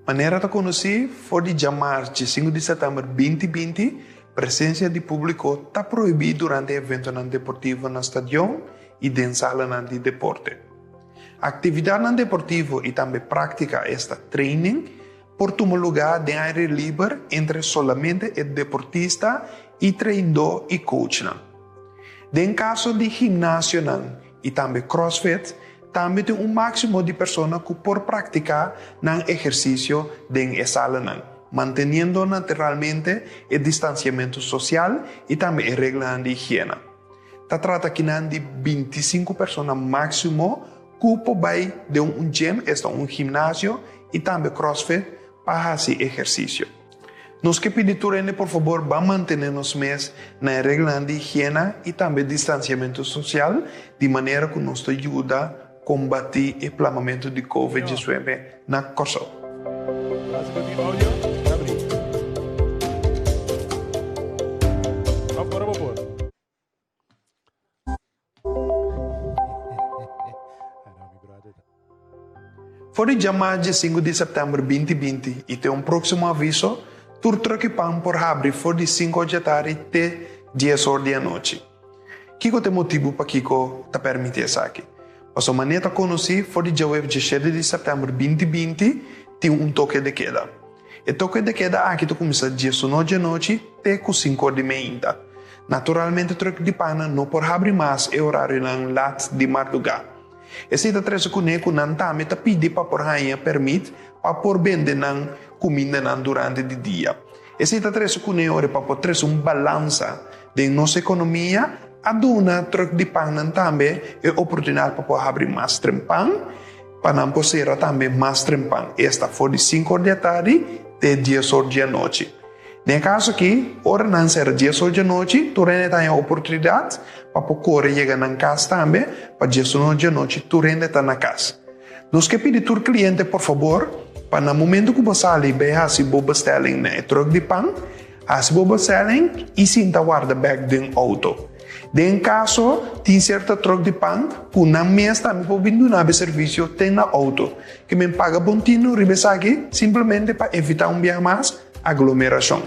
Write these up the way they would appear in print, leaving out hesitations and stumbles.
Manera ta konosí, for di djamars diesinku di sètèmber 2020, presensia di públiko ta prohibí durante eventonan deportivo na stadion i den salanan di deporte. Aktividatnan deportivo i tambe práktika, esta training, por tuma lugá den aire liber entre solamente e deportista i traindó i coachnan. Den kaso di gimnasionan i tambe crossfit, tambe tin un máksimo di persona ku por praktiká nan ehersisio den e salanan, manteniendo naturalmente e distansiamentu sosial i tambe e reglanan di higiena. Ta trata akinan di 25 persona máksimo ku por bai den un gym, esta un gimnasio, i tambe crossfit pa hasi ehersisio. Nos ke pidi tur hende por fabor ban mantené nos mes na e reglanan di higiena i tambe distansiamentu sosial di manera ku nos ta yuda kombatí e plamamentu di Covid 19 na Kòrsou. For di djamá 15 di sèptèmber 2020 i te un próksimo aviso, tur trùk i pan por habri for di sinku or djatardi te dies or di anochi. Kiko ta e motibu pakiko ta pèrmití esaki? Pasobra manera ta konosí, for di djawev 17 di sèptèmber 2020 tin un toke de keda. E toke de keda aki ta kuminsá diesuno djanochi te ku sinku or di meinta. Naturalmente trùk di pannan no por habri mas e orarionan lat di mardugá. Esei ta trese kuné ku nan tambe ta pidi pa por haña pèrmit pa por bende nan kumindanan durante di dia. Esei ta trese kuné ora pa por trese un balansa den nos ekonomia, a duna trùk di pannan tambe e oportunidat pa por habri mas trempan, pa nan por sera tambe mas trempan, esta for di sinku or di atardi te dies or di anochi. Den e kaso aki, ora nan sera dies or di anochi, tur hende ta haña oportunidat pa por kore yega nan kas tambe, pa 11 or di anochi tur hende ta na kas. Nos ke pidi tur kliente por fabor pa na momento ku bo sali bai hasi bo bestelling na e trùk di pan, hasi bo bestelling i sinta warda bèk den outo. Den kaso tin sierto trùk di pan ku nan mes tambe por bin duna bo e servisio te na outo. Ke men paga bon tinu riba esaki simplemente pa evitá un biaha mas aglomerashon.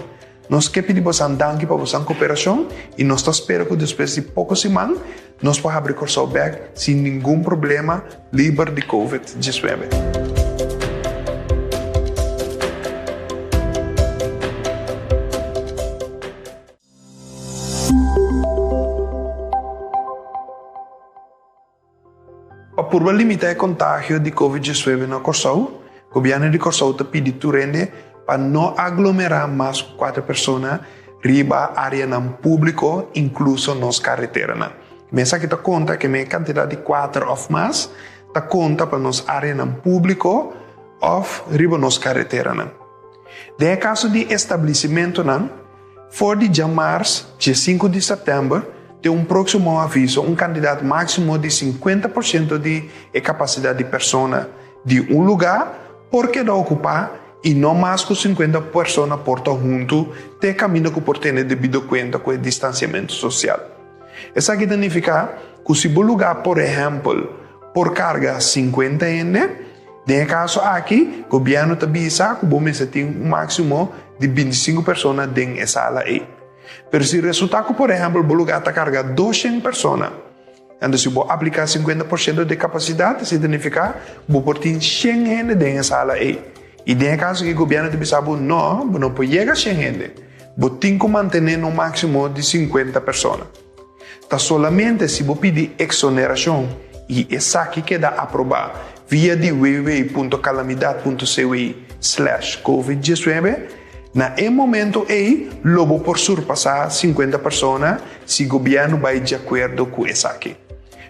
Nos ke pidi bosan danki pa bosan koperashon i nos ta spera ku despues di poko siman nos por habri Kòrsou bèk sin ningun problema liber di Covid 19. Pa purba limitá e kontagio di Covid 19 na Kòrsou, Gobièrnu di Kòrsou ta pidi tur hende pa no aglomerá mas ku kuater persona riba áreanan públiko, inkluso nos kareteranan. Mi esaki ta konta ke mi e kantidat di kuater òf mas ta konta pa nos áreanan públiko òf riba nos kareteranan. Den e kaso di establisimentunan, For di djamars 15 di sèptèmber te un próksimo aviso un kantidat máksimo di 50% di e kapasidat di persona di un lugá por keda okupá i no mas ku 50 persona por ta huntu te kaminda ku por tene debido kuenta ku e distansiamentu sosial. Esaki ta nifiká ku si bo lugá por ehèmpel por karga 50 hende, Den e kaso aki, gobièrnu ta bisa ku bo mester tin un máksimo di 25 persona den e sala ei. Pero si resultá ku por ehèmpel bo lugá ta karga 200 persona, anto si bo apliká 50% di e kapasidat, esei ta nifiká ku bo por tin 100 hende den e sala ei. I den e kaso aki gobièrnu ta bisa bo, nò, bo no por yega 100 hende. Bo tin ku mantené no máksimo di 50 persona. Ta solamente si bo pidi eksonerashon i esaki keda aprobá via di www.calamidad.cw/covid19, na e momento ei lo bo por surpasá 50 persona si gobièrnu bai di akuerdo ku esaki.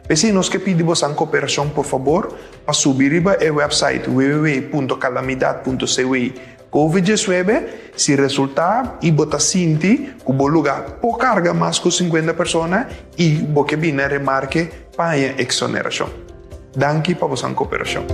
P'esei nos ke pidi bosan koperashon por fabor pa subi riba e wèpsait www.calamidad.cw Covid 19, si resultá i bo ta sinti ku bo lugá por karga mas ku 50 persona i bo ke bini na remarke pa haña eksonerashon. Danki pa bosan koperashon.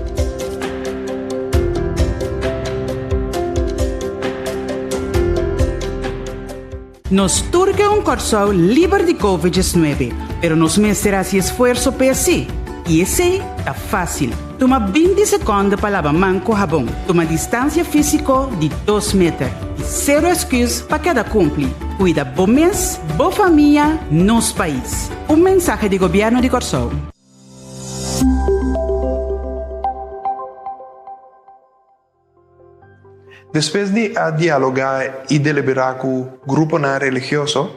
Nos tur ke un Kòrsou liber di Covid 19, pero nos mester hasi esfuerso p'e así, i esei ta fásil. Tuma 20 seconde pa laba man cu habon. Tuma distancia fisico di 2 meter. Y cero excuus pa keda cumpli. Cuida bo mes, bo famia, nos pais. Un mensahe di Gobierno di Corsou. Despues di a dialogá i deliberá ku gruponan religioso,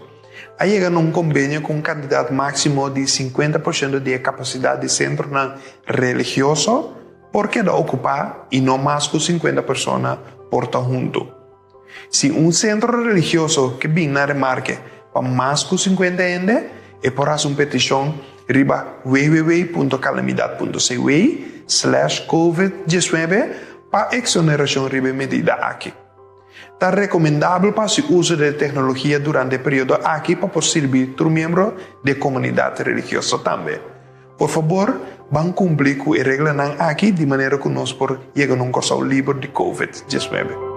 a yega na un kombenio ku un kantidat máksimo di 50% di e kapasidat di sentronan religioso por keda okupá i no mas ku 50 persona por ta huntu. Si un sentro religioso ke bin na remarke pa mas ku 50 hende, e por hasi un petishon riba www.calamidad.cw slash covid 19 pa eksonerashon riba e medida aki. Ta rekomendabel pa hasi uso di e teknologia durante e periodo aki pa por sirbi tur miembro di e komunidat religioso tambe. Por fabor, ban kumpli ku e reglanan aki di manera ku nos por yega na un Kòrsou liber di covid 19.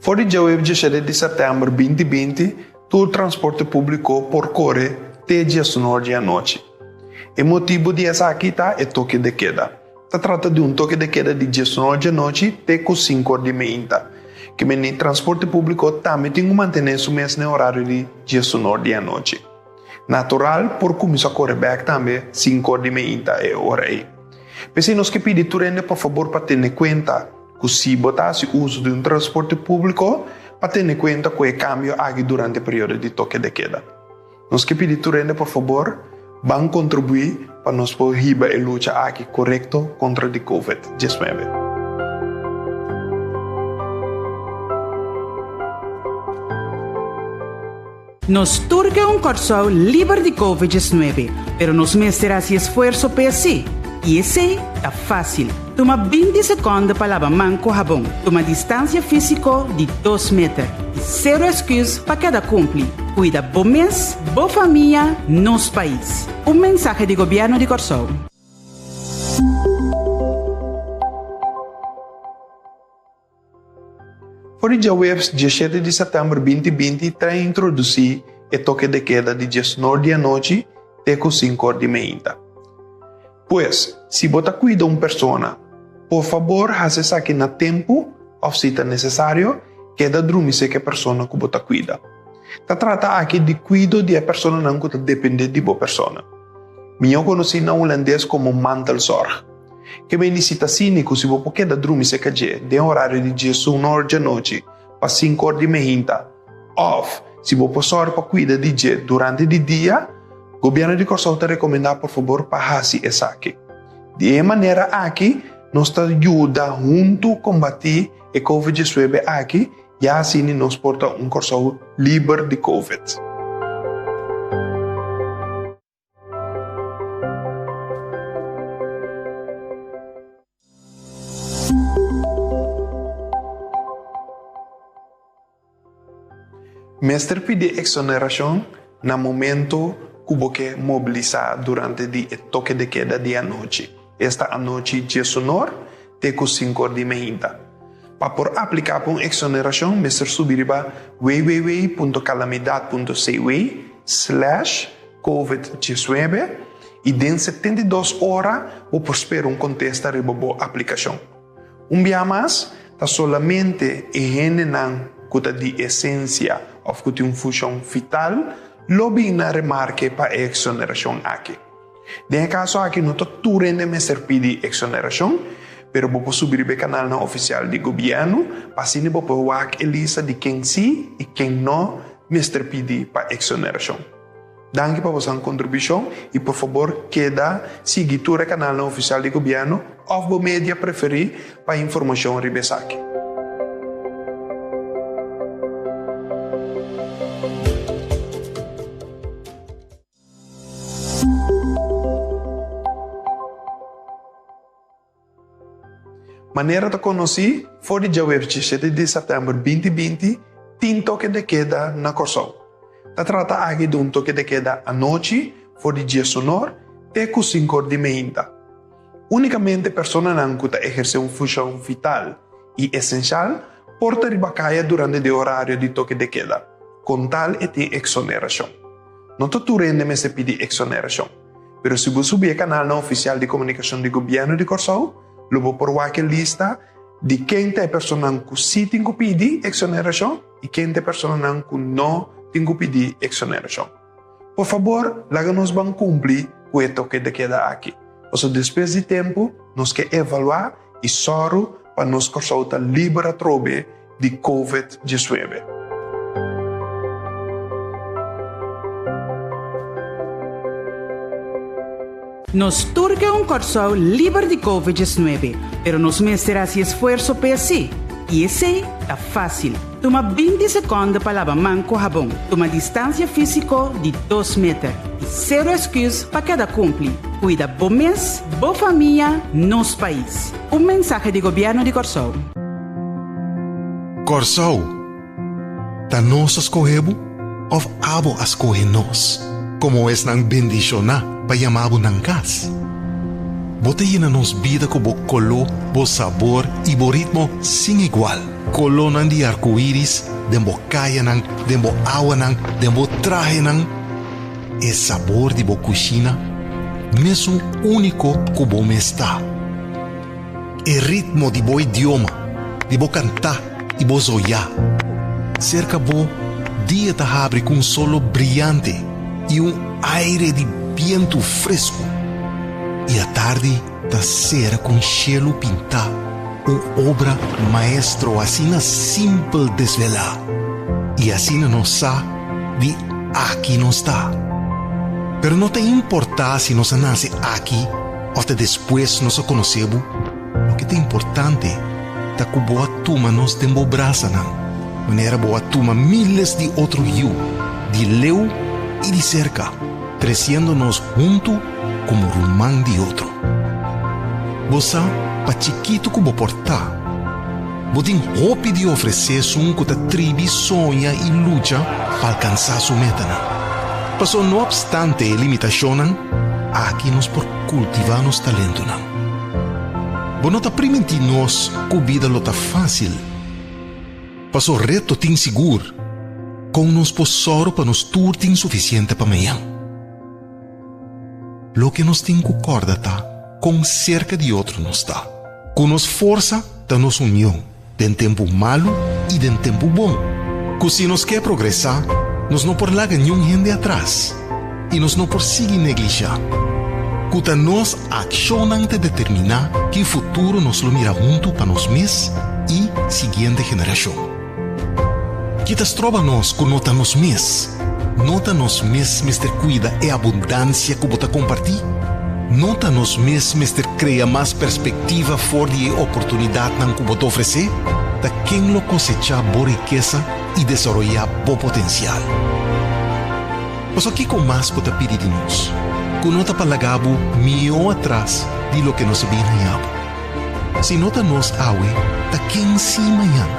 For di djawev diesshete di sèptèmber 2020 tur transporte públiko por kore te diesunor di anochi. E motibu di esaki ta e toke de keda. Ta trata di un toke de keda di diesunor di anochi te ku sinkor di meinta. Ke meni transporte públiko tambe tin ku mantené su mes na e orario di diesunor di anochi. Natural por kuminsá kore bèk tambe sinkor di meinta e ora ei. P'esei nos ke pidi tur hende por fabor pa tene kuenta ku si bo ta hasi uso di un transporte públiko, pa tene kuenta ku e kambio aki durante e periodo di toke de keda. Nos ke pidi tur hende por fabor ban kontribuí pa nos por hiba e lucha aki korekto kontra di covid 19. Nos tur ke un Kòrsou liber di Covid 19, pero nos mester hasi esfuerso pa esei. I esei ta fásil. Tuma 20 sekònde pa laba man ku habon. Tuma distansia físiko di 2 meter. I sero esküs pa keda kumpli. Kuida bo mes, bo famia, nos pais. Un mensahe di Gobièrnu di Kòrsou. For di djaweps 17 di sèptèmber 2020 ta introdusí e toke de keda di 19 di anochi te ku 5 or di meinta. Pues, si bo ta kuida un persona, por fabor hasi esaki na tempu òf si ta nesesario, keda drumi serka e persona ku bo ta kuida. Ta trata aki di kuido di e personanan ku ta dependé di bo persona. Mihó konosí na hulandes komo mantelzorg. Ke beni si ta síniko si bo por keda drumi serka dje den orario di 11 or djanochi pa 5 or di mehinta òf si bo por sòru pa kuida di dje durante di dia, Gobièrnu di Kòrsou ta rekomendá por fabor pa hasi esaki. Di e manera aki nos ta yuda huntu kombatí e covid 19 aki ya asina nos por ta un Kòrsou liber di covid. Mester pidi eksonerashon na momento ku bo ke mobilisá durante di e toke de keda di anochi, esta anochi diesunor te ku sinkor di meinta. Pa por apliká pa un eksonerashon mester subi riba www.calamidad.cw slash covid 19 i den 72 ora bo por spera un kontesta riba bo aplikashon. Un bia mas, ta solamente e hendenan ku ta di esensia òf ku tin un funshon vital lo bin na remarke pa e eksonerashon aki. Den e kaso aki no ta tur hende mester pidi eksonerashon, pero bo por subi riba e kanalnan ofisial di gobièrnu pa asina bo por wak e lista di ken si i ken no mester pidi pa eksonerashon. Danki pa bosan kontribushon i por fabor keda sigui tur e kanalnan ofisial di gobièrnu òf bo media preferí pa informashon riba esaki. Manera ta konosí, for di djaweps 17 di sèptèmber 2020 tin toke de keda na Kòrsou. Ta trata aki di un toke de keda anochi for di diesunor te ku sinkor di meinta. Únikamente personanan ku ta ehersé un funshon vital. i esenshal por ta riba kaya durante di orario di toke de keda, kon tal e tin eksonerashon. No ta tur hende mester pidi eksonerashon, pero si bo subi e kanalnan ofisial di komunikashon di Gobièrnu di Kòrsou, lo bo por wak e lista di ken ta e personanan ku sí tin ku pidi eksonerashon i ken ta e personanan ku no tin ku pidi eksonerashon. Por fabor, laga nos ban kumpli ku e toke de keda aki, pasobra despues di tempu nos ke evaluá i sòru pa nos Kòrsou ta liber atrobe di Covid diesnuebe. Nos tur ke un Kòrsou liber di Covid diesnuebe, pero nos mester hasi esfuerso p'e sí. I esei ta fásil. Tuma 20 sekònde pa laba man ku habon. Tuma distansia físiko di dos meter. I sero esküs pa keda kumpli. Kuida bo mes, bo famia, nos pais. Un mensahe di Gobièrnu di Kòrsou. Kòrsou, ta nos a skohe bo òf abo a skohe nos komo esnan bendishoná pa yama bo nan kas? Bo ta yena nos bida ku bo koló, bo sabor i bo ritmo sin igual. Kolónan di arkoiris den bo kayanan, den bo awanan, den bo trahenan. E sabor di bo kushina mesun úniko ku bo mes ta. E ritmo di bo idioma, di bo kantá i bo zoyá. Serka bo, dia ta habri ku un solo briante i un aire di bientu fresku. I atardi ta sera ku un shelu pintá, un obra maestro asina simpel desvelá. I asina nos sa di aki nos ta. Pero no ta importá si nos a nase aki Òf ta despues nos a konosé bo? Loke ta importante ta ku bo a tuma nos den bo brasanan, manera bo a tuma míles di otro yu, di leu i di serka, tresiendo nos huntu komo ruman di otro. Bo sa, pa chikitu ku bo por ta, bo tin hopi di ofresé esun ku ta tribi soña i lucha pa alkansá su metanan. Pasobra no opstante e limitashonnan, aki nos por kultivá nos talentonan. Bo no ta primintí nos ku bida lo ta fásil. Pasobra reto tin sigur. Kon nos por sòru pa nos tur tin sufisiente pa mañan? Loke nos tin ku kòrda ta kon serka di otro nos ta. Ku nos forsa ta nos union den tempu malu i den tempu bon. Ku si nos ke progresá, nos no por laga niun hende atras i nos no por sigui neglishá. Ku ta nos akshonnan ta determiná ki futuro nos lo mira huntu pa nos mes i siguiente generashon. Ki ta stroba nos ku no ta nos mes? No ta nos mes mester kuida e abundansia ku bo ta kompartí? No ta nos mes mester krea mas perspektiva for di e oportunidatnan ku bo ta ofresé? Ta ken lo kosechá bo rikesa i desaroyá bo potensial? Pasobra kiko mas bo ta pidi di nos ku no ta pa laga bo mihó atras di loke nos a bin haña bo? Si no ta nos awe, ta ken si mañan?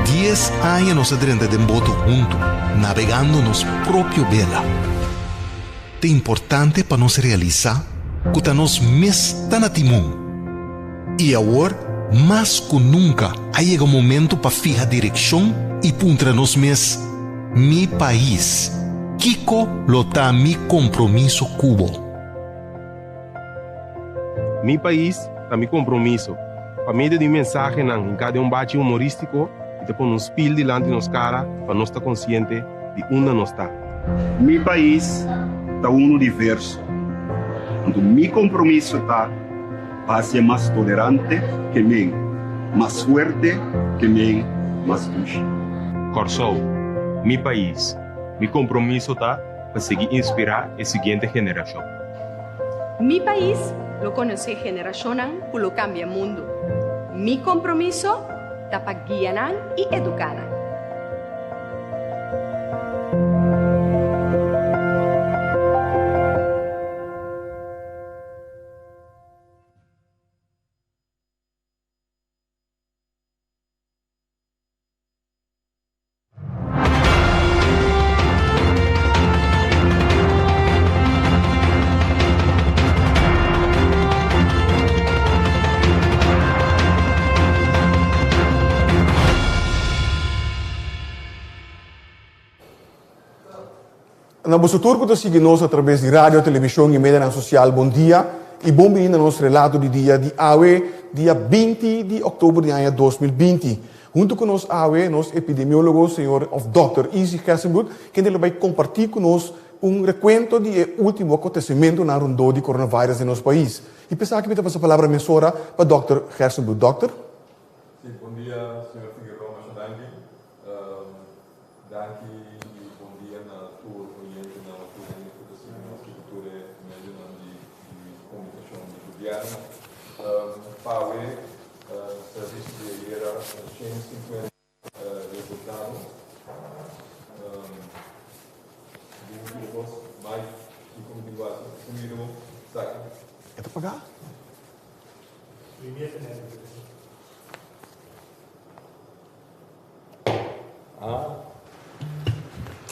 Dies aña nos a drenta den boto huntu, nabegando nos propio bela. Ta importante pa nos realisá ku ta nos mes ta na timon. I awor, mas ku nunka, a yega momento pa fiha direkshon i puntra nos mes, Mi pais, kiko lo ta mi kompromiso ku bo? Mi pais ta mi kompromiso. Pa medio di mi mensahenan hinká den un bachi humorístiko, mi ta pone un spil dilanti nos kara pa nos ta konsiente di unda nos ta. Mi pais ta unu diverso, anto mi kompromiso ta pa hasié mas tolerante ke men, mas fuerte ke men, mas dushi. Kòrsou, mi pais, mi kompromiso ta pa sigui inspirá e siguiente generashon. Mi pais lo konosé generashonnan ku lo kambia mundu. Mi kompromiso ta pa guia nan i eduká nan. Na boso tur ku ta sigui nos a traves di radio, televishon i medianan sosial, bon dia i bon bini na nos relato di dia di awe, dia 20 di òktober di aña 2020. Huntu ku nos awe, nos epidemiólogo señor òf dòkter Izzy Gerstenbluth, kende lo bai kompartí ku nos un rekuento di e último akontesimentunan rondó di coronavirus den nos pais. I p'esaki mi ta pasa palabra mesora pa dòkter Gerstenbluth. Dòkter. Sí, bon dia señor Figueroa, masha danki. Danki i bon dia na tur oyentenan o tur hende ku ta sigui nos riba tur e medionan di komunikashon di gobièrnu. Pawe nos a risibí ayera 150 resultado. Di un kilo kos, Mike, kiko mi tin ku hasi? Su miro esaki. E ta pagá?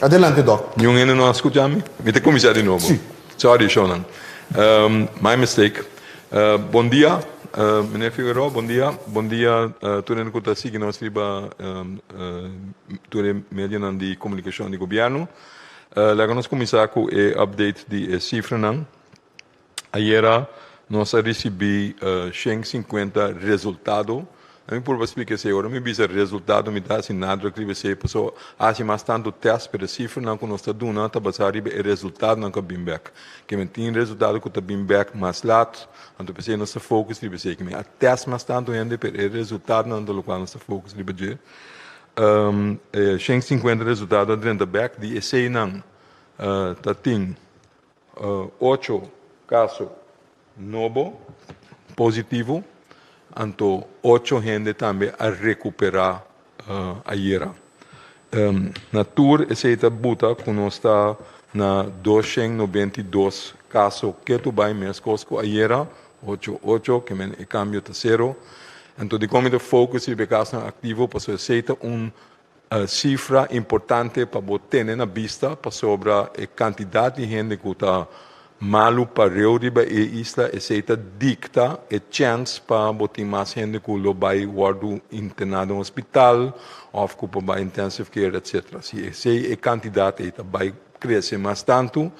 Adelante Doc. Niun hende no a skucha mi? Mi ta kuminsá di nobo. Sí. Sorry shownan. My mistake. Bon dia Meneer Figueroa, bon dia. Bon dia tur hende ku ta sigui nos riba tur e medionan di komunikashon di gobièrnu. Laga nos kuminsá ku e update di e sifranan. Ayera nos a risibí 150 resultado. A mi purba splika esei. Ora mi bisa resultado mi ta hasi nadruk riba esei pasobra a hasi mas tantu tèst pero e sifranan ku nos ta duna ta basá riba e resultadonan ku a bin bèk. Ke men tin resultado ku ta bin bèk mas lat, anto p'esei nos ta focus riba esei. Ke men a tèst mas tantu hende pero e resultadonan ta lokual nos ta focus riba dje. E 150 resultado a drenta bèk, di eseinan ta tin Ocho kaso nobo positivo, anto ocho hende tambe a rekuperá ayera. Na tur esei ta buta ku nos ta na 292 kaso ketu bai meskos ku ayera, ocho ocho, ke men e kambio ta sero. Anto dikon mi ta focus riba e kasonan aktivo? Pasobra esei ta un Sifra importante pa bo tene na bista pasobra e kantidat di hende ku ta malu pareu riba e isla esei ta dikta e chèns pa bo tin mas hende ku lo bai wòrdu interná den hospital òf ku por bai intensive care etcetera. Si esei e kantidat ei ta bai krese mas tantu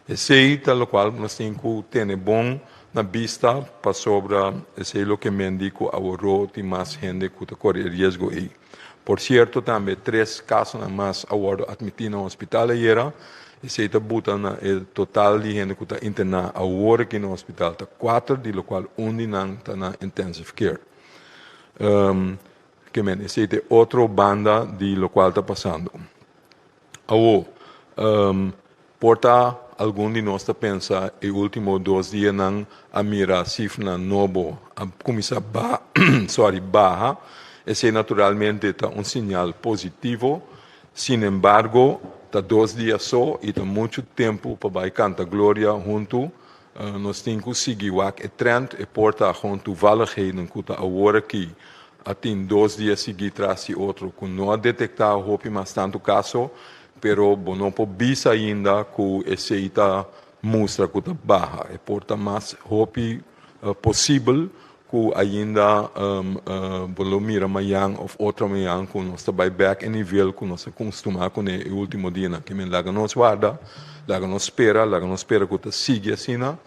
esei ta lokual nos tin ku tene bon na bista pasobra esei loke men di ku aworó tin mas hende ku ta kore e riesgo ei. Por sierto tambe tres kasonan mas a wòrdu atmití na hospital ayera. Esei ta buta na e total di hende ku ta interná awor aki na hospital ta kuater, di lokual un di nan ta na intensive care. Ke men esei ta e otro banda di lokual ta pasando. Awor, por ta algun di nos ta pensa e ultimo dos dianan a mira sifranan nobo a kuminsá ba sorry baha, esei naturalmente ta un siñal positivo, sinembargo ta dos dia so i ta muchu tempu pa bai kanta gloria huntu, nos tin ku sigui wak e trend, e por ta gewoon toevalligheden ku ta awor aki A tin dos dia sigui tras di otro ku no a detektá hopi mas tantu kaso, pero bo no por bisa ainda ku esei ta mustra ku ta baha. E por ta mas hopi posibel ku ainda bo lo mira mañan òf otro mañan ku nos ta bai bèk e nivel ku nos a kustumá kuné e último dianan. Ke men laga nos warda, laga nos spera, laga nos spera ku ta sigui asina,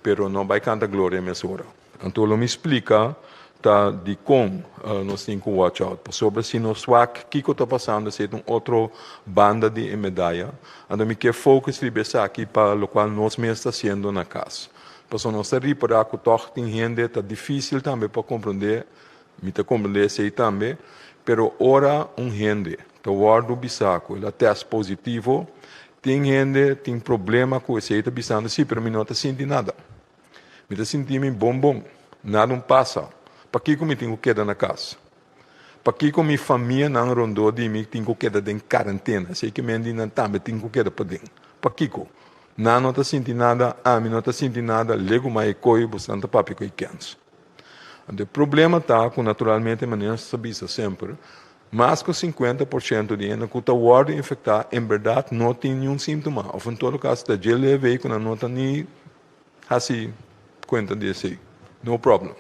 pero no bai kanta gloria mesora. Anto lo mi splika ta dikon nos tin ku watch out. Pasobra si nos wak kiko ta pasando esei ta un otro banda di e medaya. Anto mi ke focus riba esaki pa lokual nos mes ta hasiendo na kas. Pasobra nos ta ripara ku tòg tin hende ta difisil tambe pa komprondé, mi ta komprondé esei tambe, pero ora un hende ta wòrdu bisa ku el a tèst positivo, tin hende tin problema ku esei ta bisando si pero mi no ta sinti nada. Mi ta sinti mi bon bon. Nada un pasa. Pakiko mi tin ku keda na kas? Pakiko mi famianan rondó di mi tin ku keda den karentena? Esei ke men di nan tambe tin ku keda paden. Pakiko? Nan no ta sinti nada, ami no ta sinti nada, legu mai e koi, bosonan ta papia ku e kens. Anto e problema ta ku naturalmente manera nos ta bisa semper, mas ku 50% di hende ku ta wòrdu infektá en bèrdat no tin niun síntoma òf en todo kaso ta dje leve ku nan no ta ni Hasi kuenta di esei. No problem.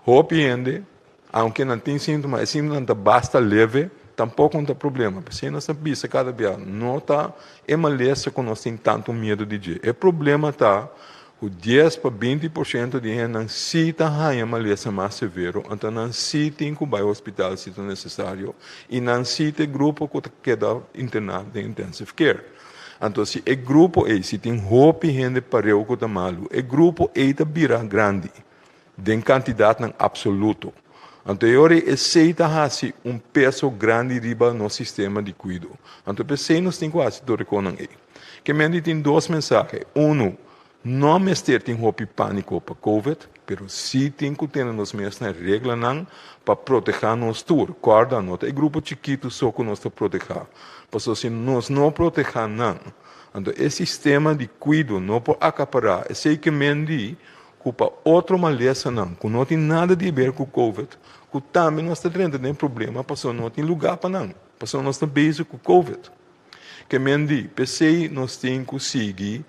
Hopi hende, aunke nan tin síntoma, e síntomanan ta basta leve. Tampoko no ta problema. P'esei nos ta bisa kada bia, no ta e malesa ku nos tin tantu miedu di dje. E problema ta ku dies pa 20% di hendenan sí ta haña malesa mas severo, anto nan sí tin ku bai hospital si ta nesesario i nan sí ta e grupo ku ta keda interná den intensive care. Anto si e grupo ei, si tin hopi hende pareu ku ta malu, e grupo ei ta bira grandi den kantidatnan apsoluto. Anto e ora ei esei ta hasi un peso grandi riba nos sistema di kuido. Anto p'esei nos tin ku hasi tur e konan ei. Ke menti tin dos mensahe. Unu, no mester tin hopi pániko pa Covid, pero sí tin ku tene nos mes na reglanan pa protehá nos tur. Kòrda, no ta e grupo chikitu so ku nos ta protehá. Pasobra si nos no protehá nan, anto e sistema di kuido no por akapará. Esei ke men di ku pa otro malesanan ku no tin nada di ber ku Covid, ku tambe nos ta drenta den problema pasobra no tin lugá pa nan, pasobra nos ta bezig ku Covid. Ke men di, p'esei nos tin ku sigui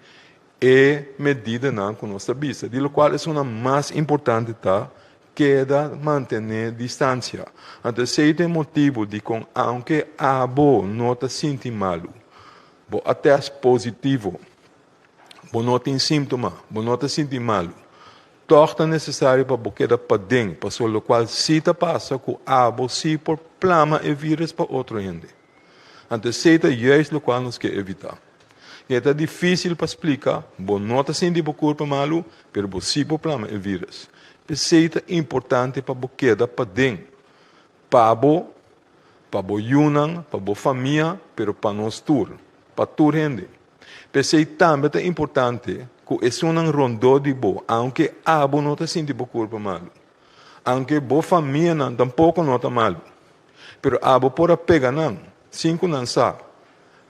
e medidanan ku nos ta bisa, di lokual esunnan mas importante ta keda mantené distansia. Anto esei ta e motibu dikon aunke abo no ta sinti malu, bo a tèst positivo, bo no tin síntoma, bo no ta sinti malu, tòg ta nesesario pa bo keda paden, pasobra lokual sí ta pasa ku abo sí por plama e vírùs pa otro hende. Anto esei ta juist lokual nos ke evitá. E ta difísil pa splika, bo no ta sinti bo kurpa malu, pero bo sí por plama e vírùs. P'esei ta importante pa bo keda paden, pa bo, pa bo yunan, pa bo famia, pero pa nos tur, pa tur hende. P'esei tambe ta importante ku esunnan rondó di bo, aunke abo no ta sinti bo kurpa malu, aunke bo famianan tampoko no ta malu, pero abo por a pega nan sin ku nan sa.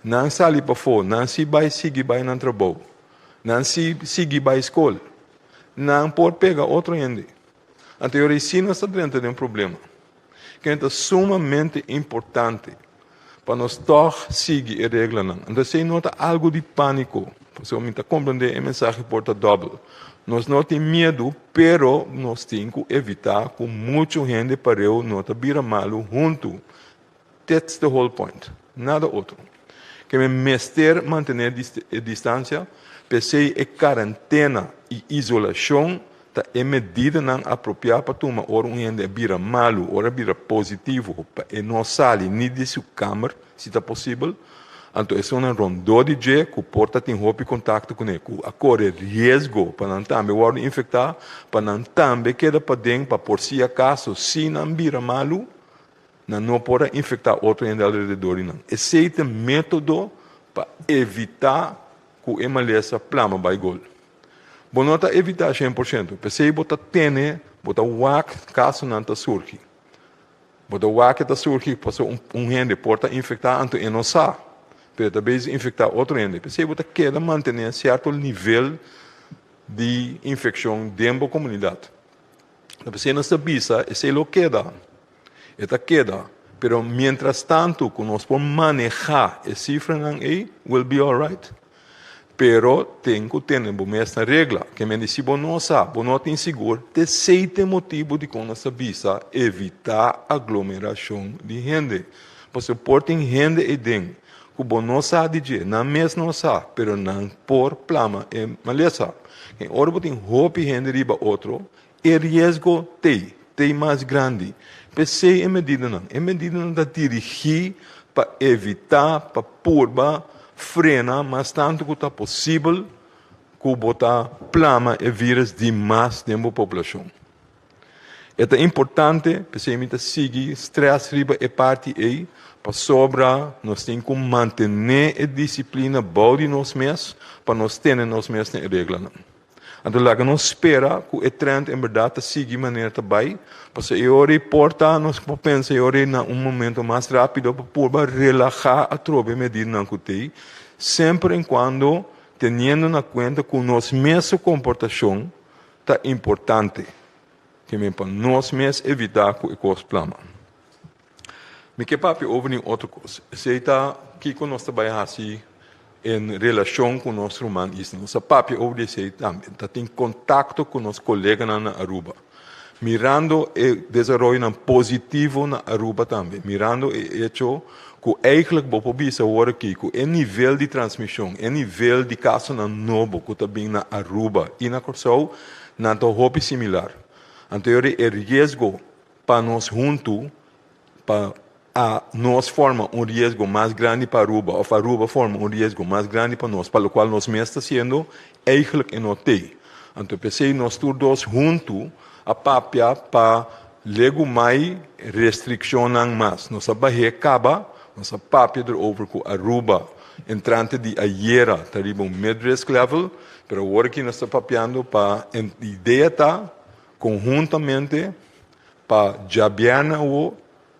Nan sali pafó, nan si bai sigui bai nan trabou, nan si sigui bai skol, nan por pega otro hende. Anto e ora ei si nos ta drenta den un problema. Kende ta sumamente importante pa nos tòg sigui e reglanan. Anto esei no ta algu di pániko, pasobra mi ta komprendé e mensahe por ta dòbel. Nos no tin miedu, pero nos tin ku evitá ku muchu hende pareu no ta bira malu huntu. That's the whole point. Nada otro. Ke men mester mantené e distansia, p'esei e karentena i isolashon ta e medidanan apropiá pa tuma ora un hende a bira malu, ora a bira positivo, pa e no sali ni di su kamer, si ta posibel. Anto esunnan rondó di dje ku por ta tin hopi kontakto kuné, ku a kore riesgo pa nan tambe wòrdu infektá, pa nan tambe keda paden pa por si akaso si nan bira malu, Nan no por a infektá otro hende alrededor di nan. Esei ta e método pa evitá ku e malesa plama bai gol. Bo no ta evitá 100%, p'esei bo ta tene, bo ta wak kasonan ta surgi. Bo ta wak e ta surgi pasobra un un hende por ta infektá anto e no sa, pero e ta bezig infektá otro hende. P'esei bo ta keda mantené sierto nivel di infekshon den bo komunidat. P'esei nos ta bisa esei lo keda. E ta keda, pero mientras tanto ku nos por manehá e sifranan ei, we'll be alright. Pero tin ku tene bo mes na regla. Ke men di si bo no sa, bo no tin sigur, t'esei ta e motibu dikon nos ta bisa evitá aglomerashon di hende. Pasobra por tin hende eiden ku bo no sa di dje, nan mes no sa, pero nan por plama e malesa. I ora bo tin hopi hende riba otro, E riesgo t'ei, t'ei mas grandi. P'esei e medidanan. E medidanan ta dirigí pa evitá, pa purba frena mas tantu ku ta posibel ku bo ta plama e vírus di mas den bo poblashon. E ta importante, p'esei mi ta sigui strès riba e parti ei, pasobra nos tin ku mantené e disiplina bou di nos mes pa nos tene nos mes na e reglanan. Anto laga nos spera ku e trend en bèrdat ta sigui manera ta bai, pasobra e ora ei por ta nos por pensa e ora ei na un momento mas rápido pa purba relahá atrobe e medidanan ku t'ei, semper en kuando teniendo na kuenta ku nos mes su komportashon ta importante, ke men pa nos mes evitá ku e kos plama. Mi ke papia over di un otro kos. Esei ta kiko nos ta bai hasi en relashon ku nos ruman isla. Nos a papia over di esei tambe. Ta tin kontakto ku nos koleganan na Aruba. Mirando e desaroyonan positivo na Aruba tambe, mirando e hecho ku eigenlijk bo por bisa awor aki ku e nivel di transmishon, e nivel di kasonan nobo ku ta bin na Aruba i na Kòrsou, nan ta hopi similar. Anto e riesgo pa nos huntu, pa a nos forma un riesgo mas grandi pa Aruba òf Aruba forma un riesgo mas grandi pa nos, pa lokual nos mes ta hasiendo, eigenlijk e no t'ei. Anto p'esei nos tur dos huntu a papia pa legumai restrikshonnan mas. Nos a bah'é kaba, nos a papia erover ku Aruba entrante di ayera ta riba un mid-risk level, pero awor aki nos ta papiando pa idea ta konhuntamente pa djabièrnè awo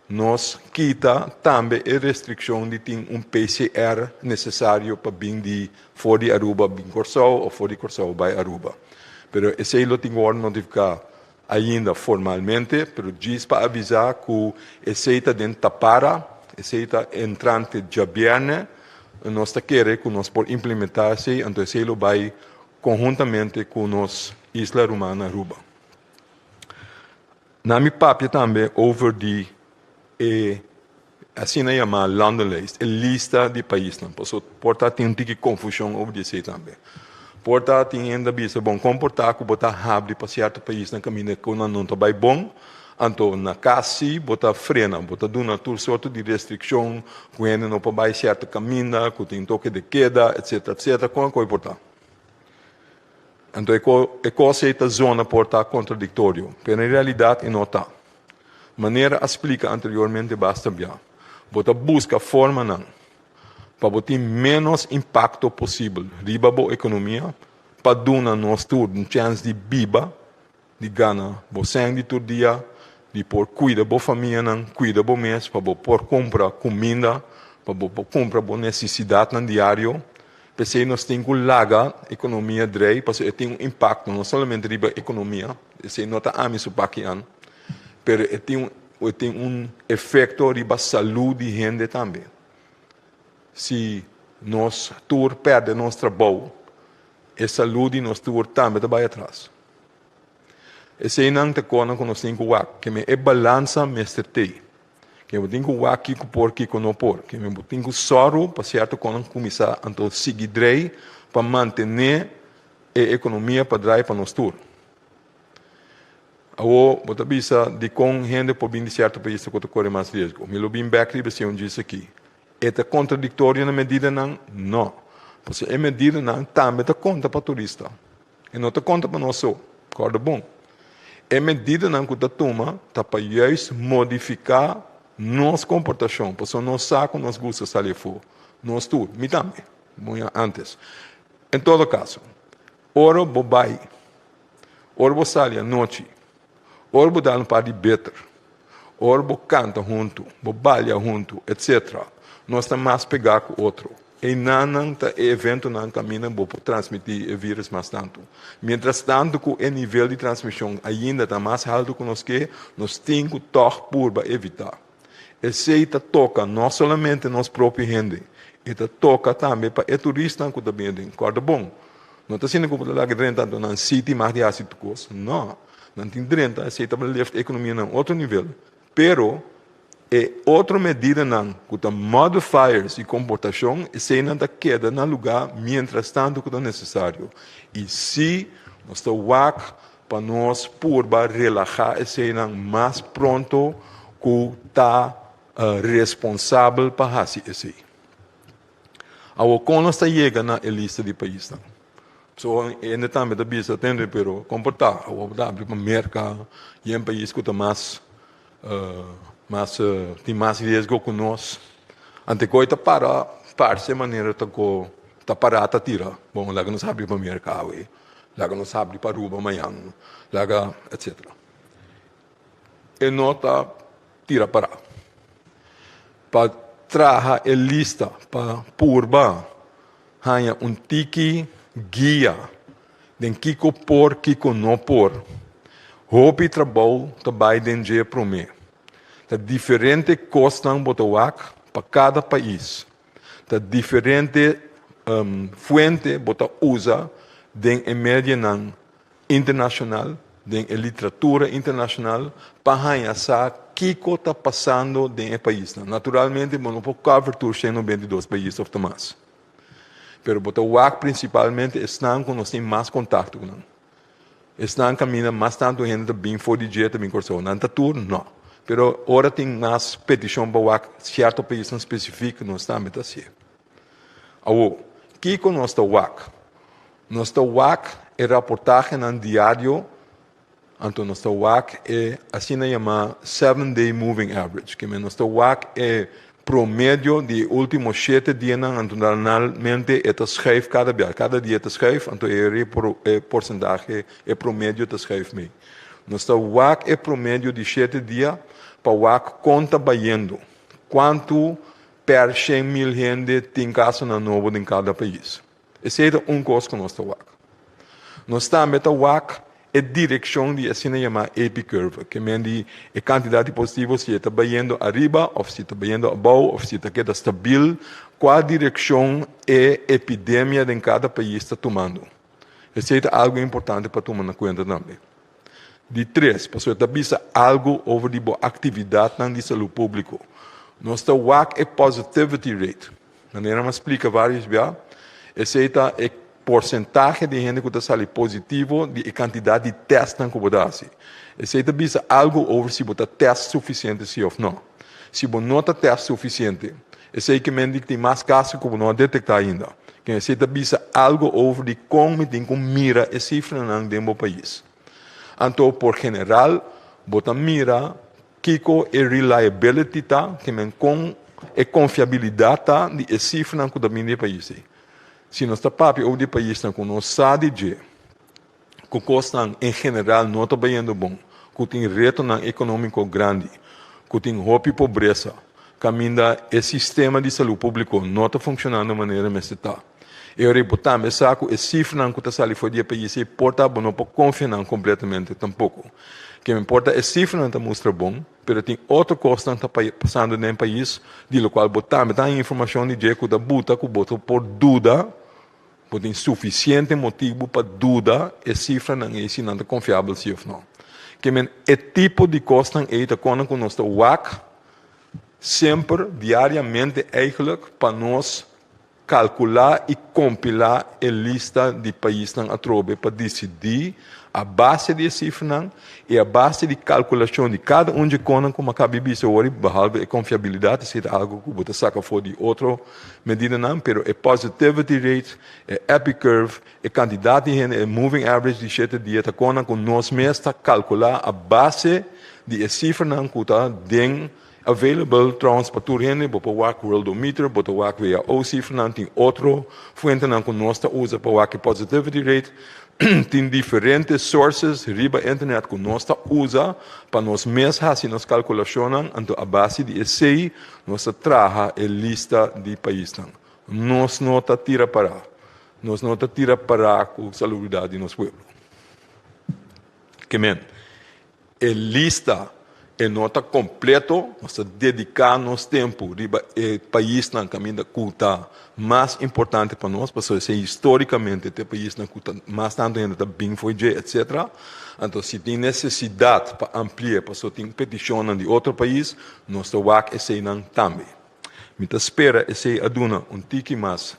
Nos kita tambe e restrikshon di tin un PCR nesesario pa bin di for di Aruba bin Kòrsou òf for di Kòrsou bai Aruba. Pero esei lo tin ku wòrdu notifiká ainda formalmente, pero djis pa avisá ku esei ta den tapara, esei ta entrante djabièrnè, nos ta kere ku nos por implementá esei, anto esei lo bai konhuntamente ku nos isla ruman Aruba. Na mi papia tambe over di e asina yamá landenlijst, e lista di paisnan, paso por ta tin un tiki konfushon over di esei tambe. Por ta tin hende a bisa, bon, kon por ta ku bo ta habri pa sierto paisnan kaminda ku nan no ta bai bon, anto na kas si bo ta frena, bo ta duna tur sorto di restrikshon ku hende no por bai sierto kaminda, ku tin toke de keda, etsetera, etsetera, kon a koi por ta? Anto e e kos ei ta zona por ta kontradiktorio, pero en realidat e no ta. Manera a splika anteriormente basta bia, bo ta buska formanan pa bo tin ménos impakto posibel riba bo ekonomia pa duna nos tur un chèns di biba, di gana bo sèn di tur dia, di por kuida bo famianan, kuida bo mes pa bo por kumpra kuminda, pa bo por kumpra bo nesesidatnan diario. P'esei nos tin ku laga ekonomia drei pasobra e tin un impakto no solamente riba ekonomia, esei no ta ami su pakian, pero e tin un e tin un efekto riba salú di hende tambe. Si nos tur pèrdè nos trabou, e salú di nos tur tambe ta bai atras. Eseinan ta konan ku nos tin ku wak. Ke men e balansa mester tei. Ke bo tin ku wak kiko por, kiko no por. Ke men bo tin ku sòru pa sierto konan kuminsá anto sigui drei pa mantené e ekonomia pa drai pa nos tur. Awor bo ta bisa dikon hende por bin di sierto pais ku ta kore mas riesgo. Mi lo bin bèk riba esei un djis aki. E ta kontradiktorio na medidanan? No. Pasobra e medidanan tambe ta konta pa turista. E no ta konta pa nos so. Kòrda bon. E medidanan ku ta tuma ta pa juist modifiká nos komportashon, pasobra nos sa ku nos gusta sali afó. Nos tur. Mi tambe. Muy antes. En todo kaso, ora bo bai, ora bo sali anochi, ora bo dal un par di beter, ora bo kanta huntu, bo balia huntu, etsetera, nos ta mas pegá ku otro. Einanan ta e eventonan kaminda bo por transmití e vírus mas tantu. Mientras tantu ku e nivel di transmishon ainda ta mas haltu ku nos ke, nos tin ku tòg purba evitá. Esei ta toka no solamente nos propio hende, e ta toka tambe pa e turisnan ku ta bini aden. Kòrda bon, no ta asina ku bo ta laga drenta anto nan siti mag di hasi tur kos. No, nan tin drenta, esei ta lift e ekonomia na un otro nivel. Pero e otro medidanan ku ta modifiers di komportashon, eseinan ta keda na lugá mientras tantu ku ta nesesario. I si nos ta wak pa nos purba relahá eseinan mas pronto ku ta responsabel pa hasi esei. Awor kon nos ta yega na e lista di paisnan? So hende tambe ta bisa tende pero kon por ta? Awor bo ta abri pa Merka i un pais ku ta mas mas tin mas riesgo ku nos. Ante koi ta para parse manera ta ko ta para ta tira. Bon laga nos abri pa Merka awe, laga nos abri pa Aruba mañan, laga etcetera. E no ta tira para. Pa traha e lista pa purba haña un tiki guia den kiko por, kiko no por. Hopi trabou ta bai den dje promé. Ta diferente kosnan bo ta wak pa kada pais. Ta diferente fuente bo ta usa den e medianan internashonal. den e literatura internashonal pa haña sa kiko ta pasando den e paisnan. Naturalmente bo no por cover tur 192 pais òf ta mas. Pero bo ta wak prinsipalmente esnan ku nos tin mas kontakto ku nan. Esnan kaminda mas tantu hende ta bin for di dje ta bin Kòrsou. Nan ta tur? No. Pero ora tin mas petishon pa wak sierto paisnan spesifik nos tambe ta hasié. Awor, kiko nos ta wak? Nos ta wak e raportahenan diario, anto nos ta wak e asina yamá seven day moving average, ke men nos ta wak e promedio di e último shete dianan, anto normalmente e ta schuif kada bia, kada dia e ta schuif, anto e e porsentahe, e promedio ta schuif mee. Nos ta wak e promedio di shete dia pa wak kon ta bayendo, kuantu Per 100.000 hende tin kasonan nobo den kada pais. Esei ta un kos ku nos ta wak. Nos tambe ta wak e direkshon di asina yamá epicurve, ke men di e kantidat di positivo si e ta bayendo ariba òf si ta bayendo abou òf si ta keda stabil, kua direkshon e epidemia den kada pais ta tumando. Esei ta algu importante pa tuma na kuenta tambe. Di tres, pasobra e ta bisa algu over di bo aktividatnan di salú públiko. Nos ta wak e positivity rate. Manera mi a splika vários bia, esei ta e porsentahe di hende ku ta sali positivo di e kantidat di tèstnan ku bo ta hasi. Esei ta bisa algu over si bo ta tèst sufisiente si òf nò. Si bo no ta tèst sufisiente, esei ke men di ku tin mas kaso ku bo no a detektá ainda. Ken esei ta bisa algu over di kon mi tin ku mira e sifranan den bo pais. Anto por general bo ta mira kiko e reliability ta, ke men kon e konfiabilidat ta di e sifranan ku ta bini di e pais ei. Si nos ta papia over di e paisnan ku nos sa di dje ku kosnan en general no ta bayendo bon, ku tin retonan ekonómiko grandi, ku tin hopi pobresa, kaminda e sistema di salú públiko no ta funshonando manera mester ta. E ora ei bo tambe sa ku e sifranan ku ta sali for di e pais ei por ta bo no por konfia nan kompletamente tampoko. Ke mi por ta e sifranan ta mustra bon, pero tin otro kosnan ta pasando den e pais di lokual bo tambe ta haña informashon di dje ku ta buta ku bo por duda. Bo tin sufisiente motibu pa duda e sifranan ei si nan ta konfiabel si òf nò. Ke men e tipo di kosnan ei ta konan ku nos ta wak semper, diariamente eigelijk, pa nos kalkulá i kompilá e lista di paisnan atrobe pa disidí a base di e sifranan i a base di kalkulashon di kada un dje konan ku mi a kaba di bisa awor, behalve e konfiabilidat, esei ta algu ku bo ta saka for di otro medidanan, pero e positivity rate, e epicurve, e kantidat di hende, e moving average di shete dia ta konan ku nos mes ta kalkulá a base di e sifranan ku ta den available trouwens pa tur hende. Bo por wak Worldometer, bo ta wak WHO sifranan, tin otro fuentenan ku nos ta usa pa wak e positivity rate. Tin diferente sources riba internet ku nos ta usa pa nos mes hasi nos kalkulashonnan, anto a base di esei Nos ta traha e lista di paisnan. Nos no ta tira pará. Nos no ta tira pará ku salubridat di nos pueblo. Ke men, e lista e no ta kompleto. Nos ta dediká nos tempu riba e paisnan kaminda ku ta mas importante pa nos, pasobra esei histórikamente ta e paisnan ku ta mas tantu hende ta bin for dje, etsetera. Anto si tin nesesidat pa ampli'é pasobra tin petishonnan di otro pais, Nos ta wak eseinan tambe. Mi ta spera esei a duna un tiki mas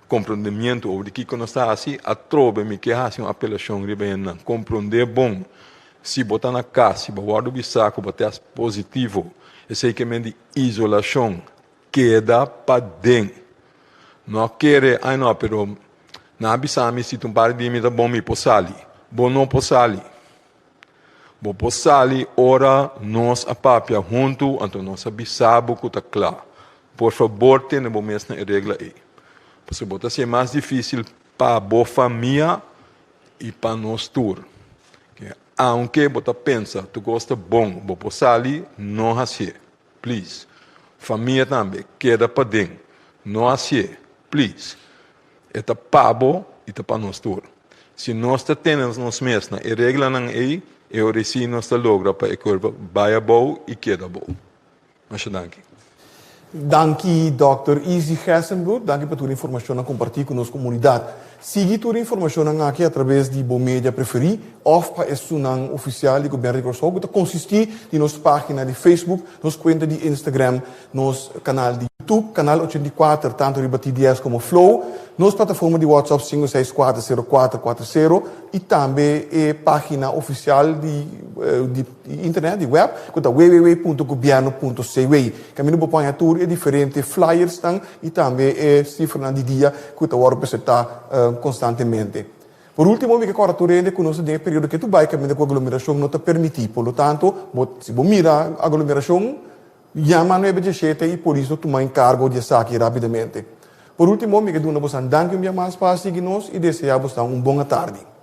komprondemiento over di kiko nos ta hasi. Atrobe mi ke hasi un apelashon riba hendenan. Komprondé bon. Si bo ta na kas, si bo wòrdu bisa ku bo tèst positivo, esei ke men di isolashon. Keda paden. No kere, ai no, pero nan a bisa mi si ta un par di dia mi ta bon mi por sali. Bo no por sali. Bo por sali ora nos a papia huntu, anto nos a bisa bo ku ta kla. Por fabor tene bo mes na e regla ei. Pasobra bo ta hasié mas difísil pa bo famia i pa nos tur. Aunke bo ta pensa tur kos ta bon, bo por sali, no hasié. Please. Famia tambe, keda paden. No hasié. Please. E ta pa bo i ta pa nos tur. Si nos ta tene nos mes na e reglanan ei, e ora ei sí nos ta logra pa e kurva bai abou i keda abou. Masha danki. Danki Dòkter Izzy Gerstenbluth, danki pa tur informashonnan kompartí ku nos komunidat. Sigui tur informashonnan aki atrabes di bo media preferí òf pa esunnan ofisial di Gobièrnu di Kòrsou ku ta konsistí di nos página di Facebook, nos kuenta di Instagram, nos kanal di YouTube, Kanal 84, tantu riba TDS komo Flow, nos plataforma di WhatsApp 564 0440 i tambe e página ofisial di internet, di web, ku ta www.gobierno.cw. Kaminda bo por haña tur e diferente flyersnan i tambe e sifranan di dia ku ta wòrdu presentá konstantemente. Por último, mi ke kòrda tur hende ku nos ta den e periodo ke tur bai kaminda ku aglomerashon no ta permití. Por lo tanto, bo si bo mira aglomerashon, yama 917 i polis lo tuma enkargo di esaki rápidamente. Por último, mi ke duna bosan danki un bia mas pa a sigui nos i deseá bosnan un bon atardi.